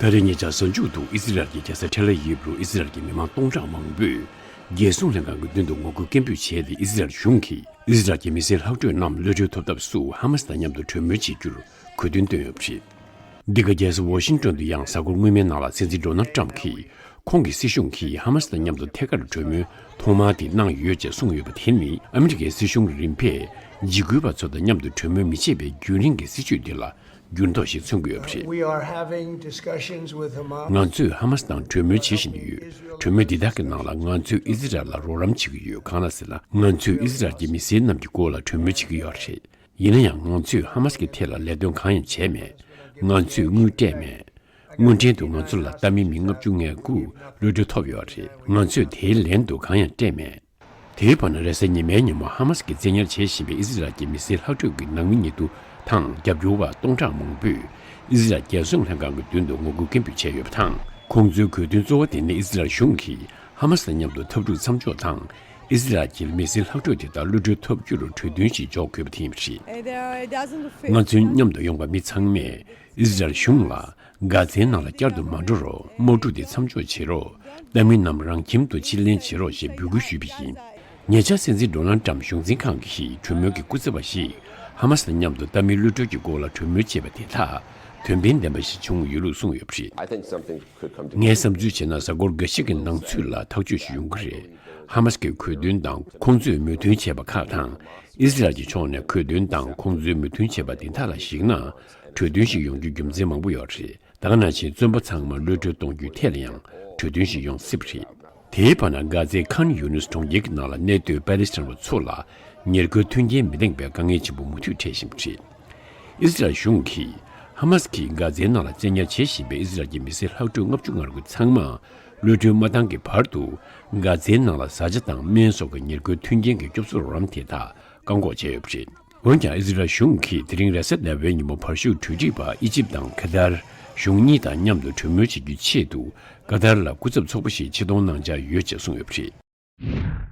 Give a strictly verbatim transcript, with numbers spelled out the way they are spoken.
ད་རེས་ཉེ་ཆར་གཟའ་མཇུག་ཏུ་ཨི་ཟི་རལ་གྱི་རྒྱལ་ས་ཐེལ་ཨ་ཝིབ་རུ་ཨི་ཟི་རལ་གྱི་མི་མང་སྟོང་ཕྲག་མང་པོས་རྒྱལ་སྲུང་ལྷན་ཁང་གི་མདུན་དུ་ངོ་རྒོལ་སྐད་འབོད་བྱས་ཏེ། ཨི་ཟི་རལ་གཞུང་གིས་ཨི་ཟི་རལ་གྱི་མི་སེར་ལྷག་འཕྲོས་རྣམས་གློད་གྲོལ་ཐོབ་ཐབས་སུ་ཧ་མ་སི་དང་མཉམ་དུ་གྲོས་མོལ་བྱེད་རྒྱུར་གོ་སྟོན་བཏོན་ཡོད་པ་རེད། འདི་ག་རྒྱལ་ས་ཝ་ཤིང་ཏོན་དུ་ཡང་གཟའ་འཁོར་སྔོན་མའི་ནང་ལ་སྲིད་འཛིན་ཌོ་ནལ་ཏྲམ་གྱིས་ཁོང་གི་སྲིད་གཞུང་གིས་ཧ་མ་སི་དང་མཉམ་དུ་ཐད་ཀར་གྲོས་མོལ་ཐོག་མ་དེ་གནང་ཡོད་ཅེས་གསུངས་ཡོད་པ་དེ་ནི་ཨ་མི་རི་ཀའི་སྲིད་གཞུང་རིམ་པས་འཇིགས་སྐུལ་བ་ཚོ་དང་མཉམ་དུ་གྲོས་མོལ་མི་བྱེད་པའི་རྒྱུན་རིང་གི་སྲིད་བྱུས་དེ་ལ་འགྱུར་ལྡོག་ཞིག་མཚོན་གྱི་ཡོད་པ་རེད། We are having discussions with Hamas. ང་ཚོས་ཧ་མ་སི་དང་གྲོས་མོལ་བྱེད་བཞིན་ཡོད། གྲོས་མོལ་འདི་དག་གི་ནང་ལ་ང་ཚོས་ཨི་ཟི་རལ་ལ་རོགས་རམ་བྱེད་ཀྱི་ཡོད། གང་ལ་ཟེར་ན། ང་ཚོས་ཨི་ཟི་རལ་གྱི་མི་སེར་རྣམས་ཀྱི་སྐོར་ལ་གྲོས་མོལ་བྱེད་ཀྱི་ཡོད་རེད། ཡིན་ན་ཡང་ང་ཚོས་ཧ་མ་སི་གི་ཐད་ལ་ལས་དོན་གང་ཡང་བྱས་མེད། ང་ཚོས་དངུལ་སྤྲད་མེད། དངོས་འབྲེལ་དུ་ང་ཚོ་ལ་ལྟ་མིན་མི་ལྔ་བཅུ་ང་དགུ་གློད་གྲོལ་ཐོབ་ཡོད་རེད། ང་ཚོས་དེའི་ལན་དུ་གང་ཡང་སྤྲད་མེད། དེའི་བར་ན་རེས་གཟའ་ཉི་མའི་ཉིན་མོ་ཧ་མ་སི་གིས་བཙན་ཉར་བྱེད་བཞིན་པའི་ཨི་ཟི་རལ་གྱི་མི་སེར་ལྷག་འཕྲོས་ཀྱི་ནང་མི་ཉེ་དུ་དང་རྒྱབ་སྐྱོར་བ་སྟོང་ཕྲག་མང་པོས་ཨི་ཟི་རལ་རྒྱལ་སྲུང་ལྷན་ཁང་གི་མདུན་དུ་ངོ་རྒོལ་སྐད་འབོད་བྱས་ཡོད་པ་དང་། ཁོང་ཚོའི་གོ་སྟོན་གཙོ་བོ་དེ་ནི་ཨི་ཟི་རལ་གཞུང་གིས་ཧ་མ་སི་དང་མཉམ་དུ་འཐབ་འཁྲུག་མཚམས་འཇོག་དང་། ཨི་ཟི་རལ་གྱི་མི་སེར་ལྷག་འཕྲོས་དེ་དག་གློད་གྲོལ་ཐོབ་རྒྱུར་གྲོས་མཐུན་ཞིག་འཇོག་དགོས་པ་དེ་ཡིན་པ་རེད། It, uh, it doesn't fit. ང་ཚོའི་མཉམ་དུ་ཡོང་པ་མི་ཚང་མས་ཨི་ཟི་རལ་གཞུང་ལ། གྷ་ཛའི་ནང་ལ་བསྐྱར་དུ་མ་འགྲོ་རོགས། དམག་འཁྲུག་དེ་མཚམས་འཇོག་བྱེད་རོགས། ལྟ་མི་རྣམས་རང་ཁྱིམ་དུ་ཕྱིར་ལེན་བྱེད་རོགས་ཞེས་འབོད་སྐུལ་ཞུས་པ་ཡིན། ཉེ་ཆར་སྲིད་འཛིན་ཌོ་ནལ་ཏྲམ་གཞུང་འཛིན་ཁང་གི་གྲོས་མོལ་གྱི་སྐུ་ཚབ་པ་ཞིག་ཧ་མ་སི་དང་མཉམ་དུ་ལྟ་མིའི་གློད་གྲོལ་གྱི་སྐོར་ལ་གྲོས་མོལ་བྱས་པ་དེ་དག་དོན་ཕན་ལྡན་པ་ཞིག་བྱུང་ཡོད་ལུགས་གསུངས་ཡོད་པ་རེད། I think something could come together. ངའི་བསམ་ཚུལ་བྱས་ན། གཟའ་འཁོར་འགའ་ཞིག་གི་ནང་ཚུད་ལ་ཐག་གཅོད་ཞིག་ཡོང་གི་རེད། ཧ་མ་སི་གི་གོ་སྟོན་དང་ཁོང་ཚོས་མོས་མཐུན་བྱས་པ་ཁག་དང་། ཨི་ཟི་རལ་གྱི་ཕྱོགས་ནས་གོ་སྟོན་དང་ཁོང་ཚོས་མོས་མཐུན་བྱས་པ་དེ་དག་ལ་གཞིགས་ན། གྲོས་མཐུན་ཞིག་ཡོང་རྒྱུའི་རྒྱུ་མཚན་མང་པོ་ཡོད་རེད། ད་ག་ནང་བཞིན་བཙོན་པ་ཚང་མ་གློད་གྲོལ་གཏོང་རྒྱུའི་ཐད་ལ་ཡང་གྲོས་མཐུན་ཞིག་ཡོང་སྲིད་པ་རེད། དེའི་བར་ན་གྷ་ཛའི་ཁཱན་ཡུ་ནུས་གྲོང་ཁྱེར་གྱི་ནང་ལ་གནས་སྡོད་པ་ལི་སི་ཐན་པ་ཚོ་ལ་ཉེས་རྒུའི་མཐུན་རྐྱེན་མི་ལྡན་པའི་དཀའ་ངལ་ཆེན་པོ་མུ་མཐུད་འཕྲད་བཞིན་པ་རེད། ཨི་ཟི་རལ་གཞུང་གིས་ཧ་མ་སི་གིས་གྷ་ཛའི་ནང་ལ་བཙན་ཉར་བྱེད་བཞིན་པའི་ཨི་ཟི་རལ་གྱི་མི་སེར་ལྷག་འཕྲོས་ལྔ་བཅུ་ང་དགུ་ཚང་མ་གློད་གྲོལ་མ་བཏང་གི་བར་དུ། གྷ་ཛའི་ནང་ལ་བཟའ་བཅའ་དང་སྨན་སོགས་ཀྱི་ཉེས་རྒུའི་མཐུན་རྐྱེན་གྱི་སྐྱོབ་གསོ་རོགས་རམ་དེ་དག་བཀག་འགོག་བྱས་ཡོད་པ་རེད། འོན་ཀྱང་ཨི་ཟི་རལ་གཞུང་གིས་དེ་རིང་རེས་གཟའ་ཟླ་བའི་ཉིན་མོ་བར་ཤོག་གྲོས་འགྲིག་པ་ཨི་ཇིབ་དང་ཁ་ཏར་གཞུང་གཉིས་དང་མཉམ་དུ་གྲོས་མོལ་བྱེད་རྒྱུའི་ཆེད་དུ་ཁ་ཏར་ལ་སྐུ་ཚབ་ཚོགས་པ་ཞིག་ཆེད་གཏོང་གནང་འཆར་ཡོད་ཅེས་གསུངས་ཡོད་པ་རེད།